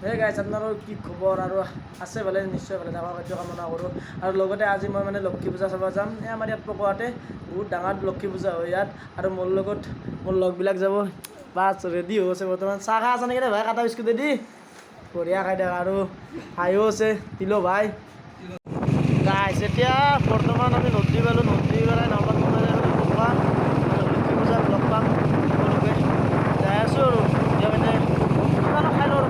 হে গাইছ, আপোনালোকৰ কি খবৰ আৰু আছে ভালে? নিশ্চয় ভালে থাকক, সেইটো কামনা কৰোঁ। আৰু লগতে আজি মই মানে লক্ষী পূজা চাব যাম। এই আমাৰ ইয়াত পকোৱাতে বহুত ডাঙৰ লক্ষী পূজা হয় ইয়াত। আৰু মোৰ লগত মোৰ লগবিলাক যাব, বাছ ৰেডি হৈ আছে বৰ্তমান। চাহ খাই আছে নেকি ৰে ভাই? কাটা বিস্কুট দি বঢ়িয়া খাই থাক। আৰু ভাইও আছে, তিলো ভাই। গাইছ, এতিয়া বৰ্তমান আমি নদী পালোঁ। নদী পেলাই নাওমান পকোৱা লক্ষী পূজাত লগ পাম সকলোকে। যাই আছোঁ আৰু এতিয়া মানে কিবা এটা খাই লওঁ আৰু।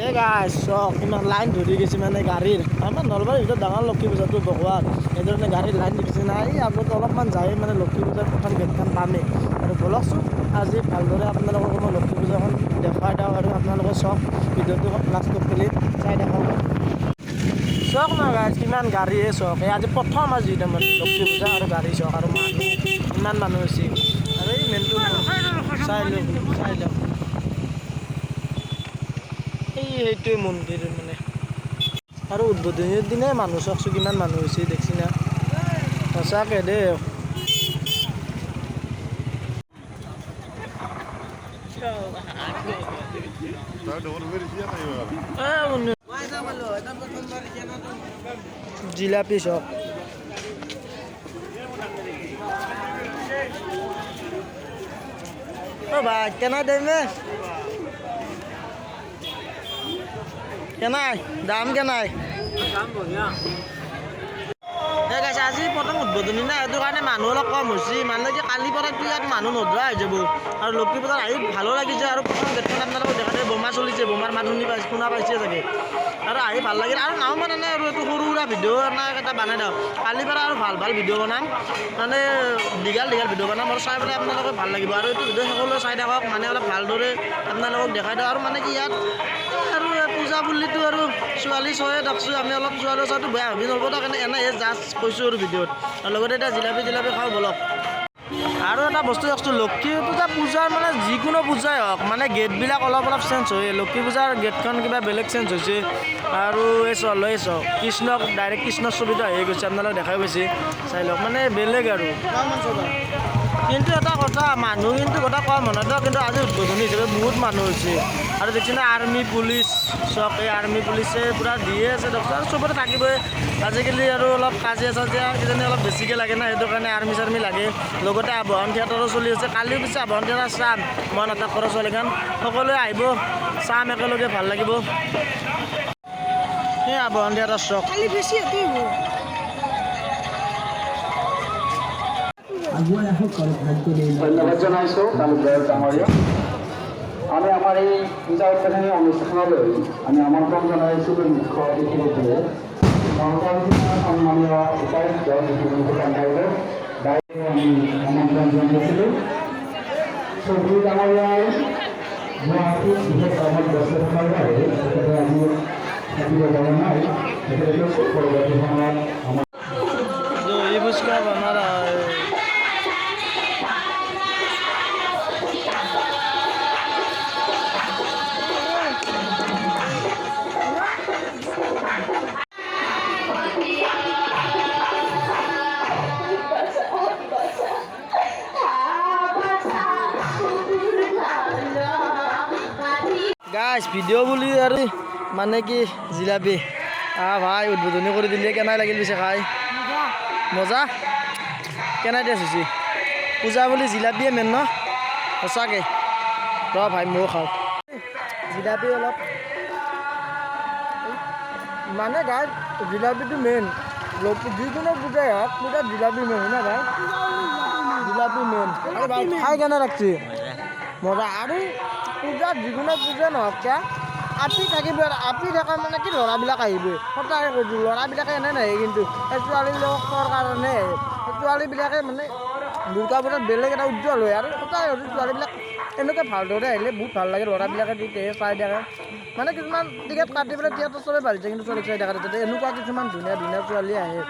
এই গাইছ, চাওক কিমান লাইন ধৰি গৈছে মানে গাড়ীৰ। আমাৰ নলবাৰীৰ ভিতৰত ডাঙৰ লক্ষী পূজাটো বকোৱাত, সেইধৰণে গাড়ীৰ লাইন দেখিছে নাই। আগতে অলপমান যায় মানে লক্ষী পূজাৰ প্ৰথম গেটখন পামেই। আৰু ব'লকচোন, আজি ভালদৰে আপোনালোকক মই লক্ষী পূজাখন দেখুৱাই দিওঁ। আৰু আপোনালোকে চাওক ভিডিঅ'টো লাষ্টত খেলি চাই থাকক। চাওক না গাইছ, কিমান গাড়ীয়ে চাওক। এই আজি প্ৰথম আজি তাৰমানে লক্ষী পূজা আৰু গাড়ী চাওক আৰু মানুহ ইমান মানুহ হৈছে। আৰু এই মেইনটো চাই লওক, চাই লওক। এই সেইটোৱে মন্দিৰ মানে। আৰু উদ্বোধনীৰ দিনাই মানুহ চাওকচোন কিমান মানুহ হৈছে, দেখছি না? সঁচাকে দেই। জিলাপি চক। অ ভাই, কেনাই দেমে? কেনাই দাম কেনাই? ঠিক আছে, আজি প্ৰথম উদ্বোধনী না, সেইটো কাৰণে মানুহ অলপ কম হৈছে। মানে কি কালিৰ পৰা ইয়াত মানুহ নধৰা হৈ যাব। আৰু লক্ষী পূজাত আহি ভালো লাগিছে। আৰু প্ৰথম গেটখন আপোনালোকক দেখা যায়, বোমা চলিছে, বোমাৰ মাত শুনি পাইছে, শুনা পাইছে চাগে। আৰু আহি ভাল লাগিল। আৰু নাও মানে নাই আৰু এইটো সৰু সুৰা ভিডিঅ' এটা বনাই দিওঁ। কালিৰ পৰা আৰু ভাল ভাল ভিডিঅ' বনাম, মানে দীঘল দীঘল ভিডিঅ' বনাম আৰু চাই পেলাই আপোনালোকে ভাল লাগিব। আৰু এইটো ভিডিঅ' সকলোৱে চাই থাকক, মানে অলপ ভালদৰে আপোনালোকক দেখাই দিওঁ। আৰু মানে কি ইয়াত আৰু পূজা বুলিতো আৰু ছোৱালী চয়ে দেখছোঁ আমি, অলপ ছোৱালী চোৱাটো বেয়া ভাবি নল'ব, তাৰ কাৰণে এনেহে জাষ্ট কৈছোঁ আৰু ভিডিঅ'ত। আৰু লগতে এতিয়া জিলাপি জিলাপি খাওঁ বলক। আৰু এটা বস্তু দেখছোঁ, লক্ষী পূজা পূজাৰ মানে যিকোনো পূজাই হওক, মানে গেটবিলাক অলপ অলপ চেঞ্জ হয়। লক্ষী পূজাৰ গেটখন কিবা বেলেগ চেঞ্জ হৈছে। আৰু এই চাওক, লৈ চাওক, কৃষ্ণক ডাইৰেক্ট কৃষ্ণৰ ছবিটো আহি গৈছে, আপোনালোক দেখাই পাইছে, চাই লওক, মানে বেলেগ। আৰু কিন্তু এটা কথা, মানুহ কিন্তু কথা কম হয় ন, কিন্তু আজি উদ্বোধনী হিচাপে বহুত মানুহ হৈছে। আৰু দেখিছে না আৰ্মি পুলিচ চব, এই আৰ্মি পুলিচে পূৰা দিয়ে আছে দেখছো। আৰু চবতে থাকিবই আজিকালি। আৰু অলপ কাজিয়া চাজিয়া কিজানি অলপ বেছিকৈ লাগে না, সেইটো কাৰণে আৰ্মি চাৰ্মি লাগে। লগতে আৱাহন থিয়েটাৰো চলি আছে। কালিও পিছে আৱাহন থিয়েটাৰ চাম মই, নাটক কৰা ছোৱালীখন। সকলোৱে আহিব, চাম একেলগে, ভাল লাগিব। এই আৱাহন থিয়েটাৰ চক। ধন্যবাদ জনাইছোঁ তালুকদাৰ ডাঙৰীয়া। আমি আমাৰ এই পূজা উদ্বোধনী অনুষ্ঠানলৈ আমি আমন্ত্ৰণ জনাইছিলোঁ মুখ্য অতিথি ৰূপে নলবাৰী জিলাৰ সন্মানীয় উপায়ুক্ত বিভূতিভূষণ বাইদেউ বাইদেউ আমি আমন্ত্ৰণ জনাইছিলোঁ। চৌধুৰী ডাঙৰীয়াই গুৱাহাটীত বিশেষ কামত ব্যস্ত থকাৰ বাবে তেখেতে আজি থাকিব পৰা নাই। তেখেতে কৈছে পৰৱৰ্তী সময়ত আমাৰ দহি ফুচকা বনা रहा है। গাইছ, ভিডিঅ' বুলি আৰু মানে কি জিলাপি ভাই উদ্বোধনী কৰি দিলে। কেনাই লাগিল পিছে খাই? মজা। কেনাই টেষ্ট হৈছে? পূজা বুলি জিলাপিয়ে মেইন ন? সঁচাকৈ। ৰ ভাই, ময়ো খাওঁ জিলাপি অলপ। মানে গাইছ, জিলাপিটো মেইন। যিকোনো পূজাই হওক, পূজাত জিলাপি মেইন হয় না ভাই? জিলাপি মেইন। আৰু ভাই, খাই কেনে লাগছি? মজা। আৰু পূজাত যিকোনো পূজা নহওক কিয়, আপি থাকিব। আৰু আপি থকা মানে কি, ল'ৰাবিলাক আহিবই। সঁচাকৈ কৈছোঁ, ল'ৰাবিলাকে এনে নাহে, কিন্তু এই ছোৱালীবিলাকৰ কাৰণে আহে। ছোৱালীবিলাকে মানে দুৰ্গা পূজাত বেলেগ এটা উজ্জ্বল হয়। আৰু সঁচাকৈ কৈছোঁ, ছোৱালীবিলাক এনেকুৱা ভালদৰে আহিলে বহুত ভাল লাগে। ল'ৰাবিলাকে তেতিয়াহে চাই থাকে। মানে কিছুমান টিকেট কাটি পেলাই থিয়েটাৰ চবেই পাৰিছে, কিন্তু ছোৱালীক চাই থাকে। তাতে এনেকুৱা কিছুমান ধুনীয়া ধুনীয়া ছোৱালী আহে।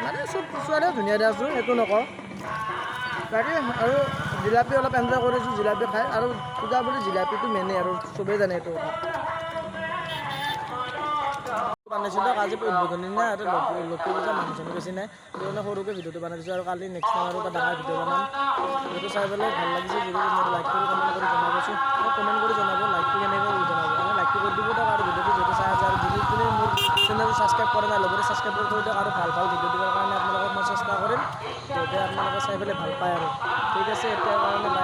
মানে চব ছোৱালীও ধুনীয়া দিয়াচোন, সেইটো নকওঁ। বাকী আৰু জিলাপি অলপ এনজয় কৰিছোঁ জিলাপি খাই। আৰু পূজা বুলি জিলাপিটো মেইনেই আৰু চবেই জানে এইটো কথা। বনাইছিলোঁ আজি উদ্বোধনী না, আৰু লক্ষী পূজা মানুহ চানুহ বেছি নাই, সেইটো কাৰণে সৰুকৈ ভিডিঅ'টো বনাই দিছোঁ। আৰু কালি নেক্সট টাইম আৰু এটা ডাঙৰ ভিডিঅ' বনাম। ভিডিঅ'টো চাই পেলাই ভাল লাগিছে যদি লাইক কৰি কমেণ্ট কৰি জনাবচোন। কমেণ্ট কৰি জনাব, লাইকটো কেনেকৈ জনাব। চেনেলটো ছাবস্ক্ৰাইব কৰা নাই, লগতে ছাবস্ক্ৰাইব কৰি থৈ দিয়ক আৰু ভাল ভাল ভিডিঅ' দিবৰ কাৰণে আপোনালোকক মই চেষ্টা কৰিম, যাতে আপোনালোকে চাই পেলাই ভাল পায় আৰু। ঠিক আছে, এতিয়াৰ কাৰণে বাই।